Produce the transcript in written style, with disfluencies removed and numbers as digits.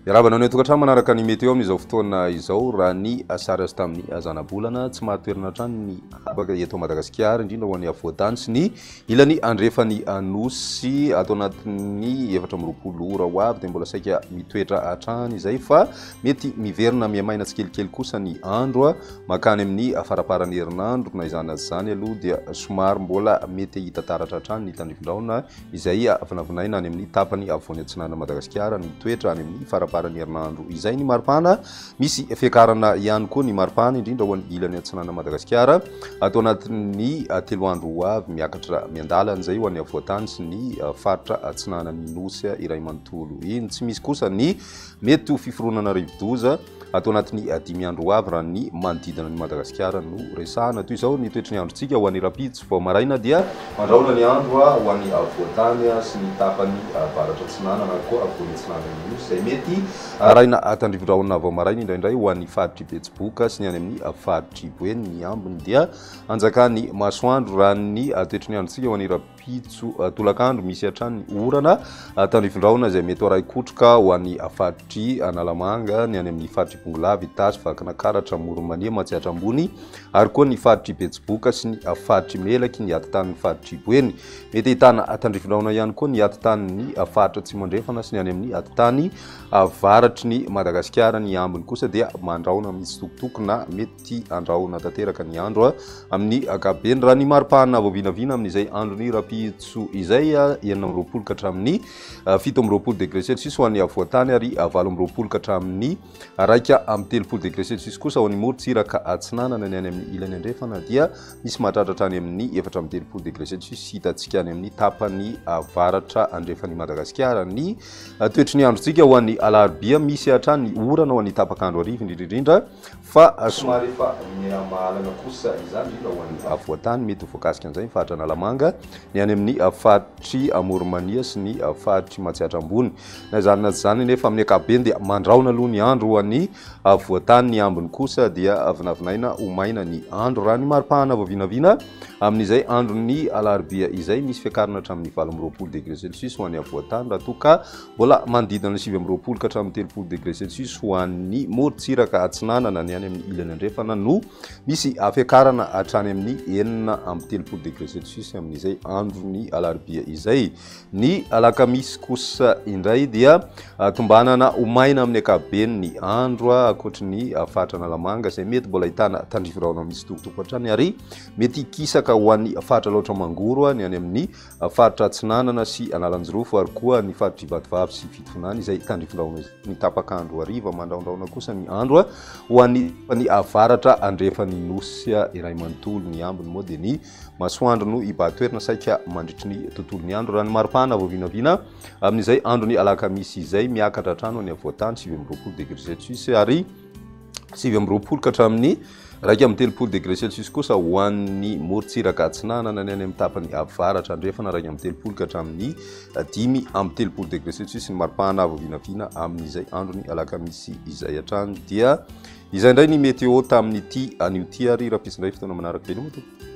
Miarahaba anao any an-tokantrano manaraka ny météo amin'izao fotoana izao. Raha ny sary azo tamin'ny zanabolana, tsy mahatoerana hatrany ny habaka eto Madagasikara, indrindra ho an'ny afovoan-tany sy ny ilany andrefan'ny Nosy. Ato anatin'ny 24 ora ho avy dia mbola saika mitoetra hatrany izay fa mety miverina mihamaina tsikelikely kosa ny andro mankany amin'ny faramparan'ny herinandro. Na izany na tsy izany aloha dia somary mbola mety hita taratra hatrany ny tandrifindrahona izay vinavinaina any amin'ny tapany afovoany atsinanan'i Madagasikara ny toetra any amin'ny faramparan'ny herinandro izay. Ny maripana, misy fiakarana ihany koa ny maripana, indrindra ho an'ny ilany atsinanan'i Madagasikara ato anatin'ny 3 andro ho avy, miakatra miandalana izay ho an'ny afovoantany sy ny faritra atsinanan'ny Nosy iray manontolo iny. Tsy misy kosa ny mety ho fiforonana rivodoza Ato anatin'ny 5 andro ho avy raha ny manodidina an'i Madagasikara no resahana. Toy izao ny toetry ny androntsika ho an'ny rahampitso vao maraina dia mandrahona ny andro ho an'ny afovoan-tany sy ny tapany avaratra atsinanana ary koa afovoany atsinanan'ny Nosy izay mety arahina tandrivindrahona vao maraina indraindray ho an'ny faritr'i Betsiboka sy ny any amin'ny faritr'i Boeny. Ny ambiny dia hanjakan'ny masoandro raha ny toetry ny androntsika ho an'ny Rahampitso tolakandro misy hatrany ny orana tandrifindrahona izay mety ho arahi-kotroka ho an'ny faritr'i Analamanga, ny any amin'ny faritr'i Bongolava, Itasy, Vakinakaratra, Amoron'i Mania, Matsiatra Ambony ary koa ny faritr'i Betsiboka sy ny faritr'i Melaky, ny atitan'ny faritr'i Boeny. Mety ahitana tandrifindrahona ihany koa ny atitan'ny faritra Atsimo Andrefana sy ny any amin'ny atitany avaratry ny Madagasikara. Ny ambiny kosa dia mandrahona mitsitokotoko na mety Tia andrahona tanteraka ny andro amin'ny ankapobeny. Raha ny maripana vao vinavina amin'izay andron'ny rahampitso izay, 26 ka hatramin'ny 27 degré celsius ho an'ny afovoan-tany ary 28 ka hatramin'ny 31 degré celsius kosa ho an'ny morontsiraka atsinanana. Ny any amin'ny ilany andrefana dia misy mahatratra hatrany amin'ny 34 degré celsius hitantsika any amin'ny tapany avaratra andrefan'i Madagasikara. Ny toetry ny androntsika ho an'ny alarobia, misy hatrany orana ho an'ny tapak'andro hariva indrindra indrindra Fa somary efa miha-mahalana kosa izany, indrindra ho an'ny afovoan-tany. Mety ho voakasika an'izay ny faritra Analamanga, ny any amin'ny faritr'i Amoron'i Mania sy ny faritr'i Matsiatra Ambony. Na izany na tsy izany anefa, amin'ny ankapobeny dia mandrahona aloha ny andro ho an'ny afovoan-tany, ny ambiny kosa dia vinavinaina ho maina ny andro. Raha ny maripana vao vinavina amin'izay andron'ny alarobia izay, misy fiakarana hatramin'ny 28 degré celsius ho an'ny afovoan-tany raha toa ka Mbola manodidina ny 29 ka hatramin'ny 30 degré celsius ho an'ny morontsiraka atsinanana, ny any amin'ny ilany andrefana no misy fiakarana hatrany amin'ny 36 degré celsius amin'izay andron'ny alarobia izay. Ny alakamisy kosa indray dia tombanana ho maina amin'ny ankapobeny ny andro ankoatry ny faritra Analamanga izay mety mbola ahitana tandrify rahona mitsitokotoko hatrany ary mety hikisaka ho an'ny faritra Alaotra Mangoro ny any amin'ny Faritra Atsinanana sy Analanjirofo ary koa ny faritr'i Vatovavy sy Fitovinany izay tandrifindrahona ny tapak'andro hariva. Mandrahondrahona kosa ny andro ho an'ny ny avaratra andrefan'ny Nosy iray manontolo. Ny ambiny moa dia ny masoandro no hibahan-toerana saika mandritry ny tontolon'ny andro. Raha ny maripana vao vinavina amin'izay andron'ny alakamisy izay, miakatra hatrany ho an'ny afovoan-tany, 29 degré celsius ary 29 ka hatramin'ny 31 degré celsius kosa ho an'ny morontsiraka atsinanana, ny any amin'ny tapany avaratra andrefana 31 ka hatramin'ny 35 degré celsius ny maripana vao vinavina amin'izay andron'ny alakamisy izay hatrany. Dia izay indray ny météo tamin'ity anio ity ary rahampitso indray fotoana manaraka. Veloma tompoko.